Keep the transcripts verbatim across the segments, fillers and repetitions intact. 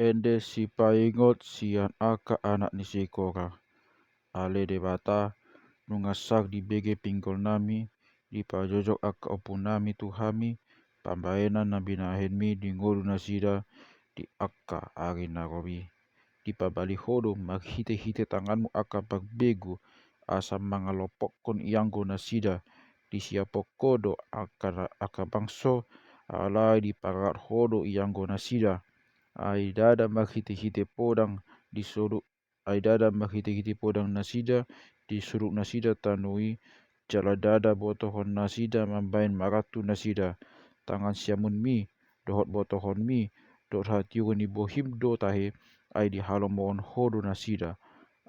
Ende sipaingot sian angka anak ni si Kora. Ale Debata, nunga sar dibege pinggolnami, dipajojok angka ompunami tu hami, pambahenan na binahenmi di ngolu nasida di angka ari na ro i. Dipabali Ho do marhitehite tanganmu angka parbegu, asa mangalompokkon ianggo nasida. Disiaphon Ho do angka, angka bangso, alai dipararat Ho do ianggo nasida. Ai ndada marhitehite podang di solu, ai ndada marhitehite podang nasida di solu nasida tano i, jala ndada botohon nasida mambahen marantu nasida. Tangan siamunmi dohot botohonmi dohot hatiuron ni bohim do tahe, ai dihalomohon Ho do nasida.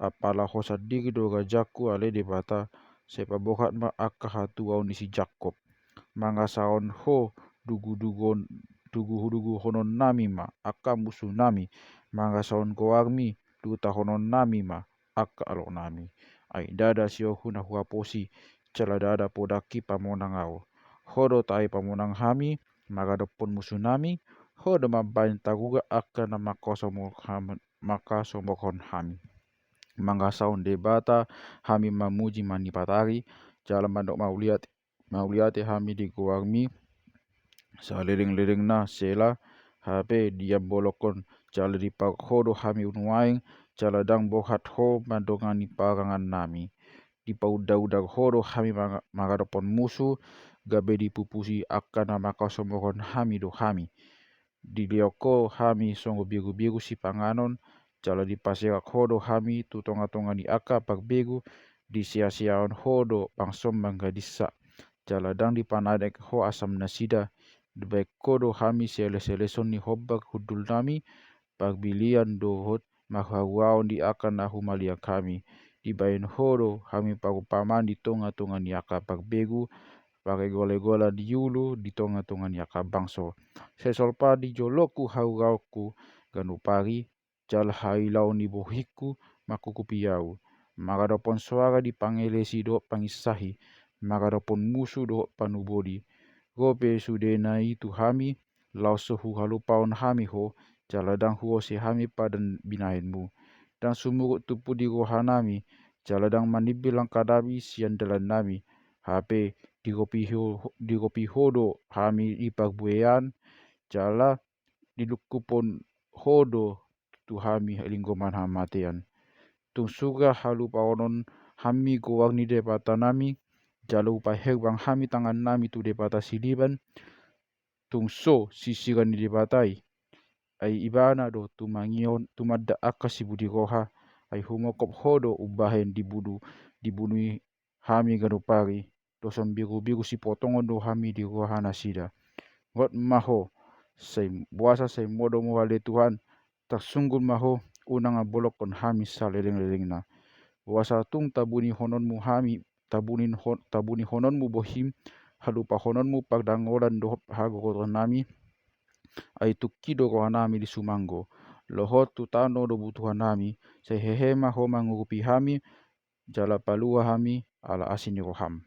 Apala Ho sandiri do rajangku, ale Debata, sai paborhat ma angka hatuaon ni si Jakkob. Mangasahon Ho duguduguhon, duguduguhononnami ma angka musunami, mangasahon goarmi dutahononnami ma angka alonami. Ai ndada siohu na huaposi, jala ndada podangki pamonang ahu. Ho do tahe pamonang hami maradophon musunami, Ho do mambahen taruga angka na mangkasomor ham-, mangkasomorhon hami. Mangasahon Debata hami mamuji manipatari, jala mandok mauliate, mauliate hami di goarmi salelenglelengna. Sela. Hape diambolongkon jala dipauk Ho do hami nuaeng, jala ndang borhat Ho mandongani parangannami. Dipaundarundar Ho do hami manga-, mangadophon musu, gabe dipupusi angka na mangkasomorhon hami do hami. Dilehon Ho hami songon beruberu sipanganon, jala dipaserak Ho do hami tu tongatonga ni angka parbegu. Diseaseahon Ho do bangsom manggadinsa, jala ndang dipananek Ho asam nasida. Dibahen Ho do hami sialesaleson ni hombar hundulnami, parbilian dohot marharuaon di angka na humaliang hami. Dibahen Ho do hami parumpamaan di tongatonga ni angka parbegu, paregolegolan ni ulu di tongatonga ni angka bangso. Sai solpa di jolongku hauraonku ganup ari, jala hailaon ni bohingku mangkukupi ahu. Mangadophon soara di pangelesi dohot panginsahi, mangadophon musu dohot panubodi. Ro pe sudena i tu hami, laos so huhalupahon hami Ho, jala ndang huose hami padan binahenmu. Ndang sumurut tumpu di rohanami, jala ndang manimbil langkanami sian dalannami. Hape diropi Ho, diropi Ho do hami di parbuean, jala dilungkuphon Ho do tu hami linggoman hamatean. Tung sura halupahonon hami goar ni Debatanami, jala hupaherbang hami tangannami tu debata siliban, tung so sisiran ni Debata i. Ai Ibana do tumangihon, tumanda angka sibudi roha, ai humongkop Ho do umbahen dibunu, dibunu i hami ganup ari, dohot songon beruberu sipotongon do hami di roha nasida. Ngot ma Ho, sai boasa sai modom Ho ale Tuhan, tarsunggul ma Ho, unang ambolongkon hami salelenglelengna. Boasa tung tabunihononmu hami, tabunin hon-, tabunihononmu bohim, halupahononmu pardangolan dohot hagorgorannami, ai tungki do rohanami di sumanggo. Lohot tu tano do butuhanami, sai hehe ma Ho mangurupi hami, jala palua hami ala asi ni roham.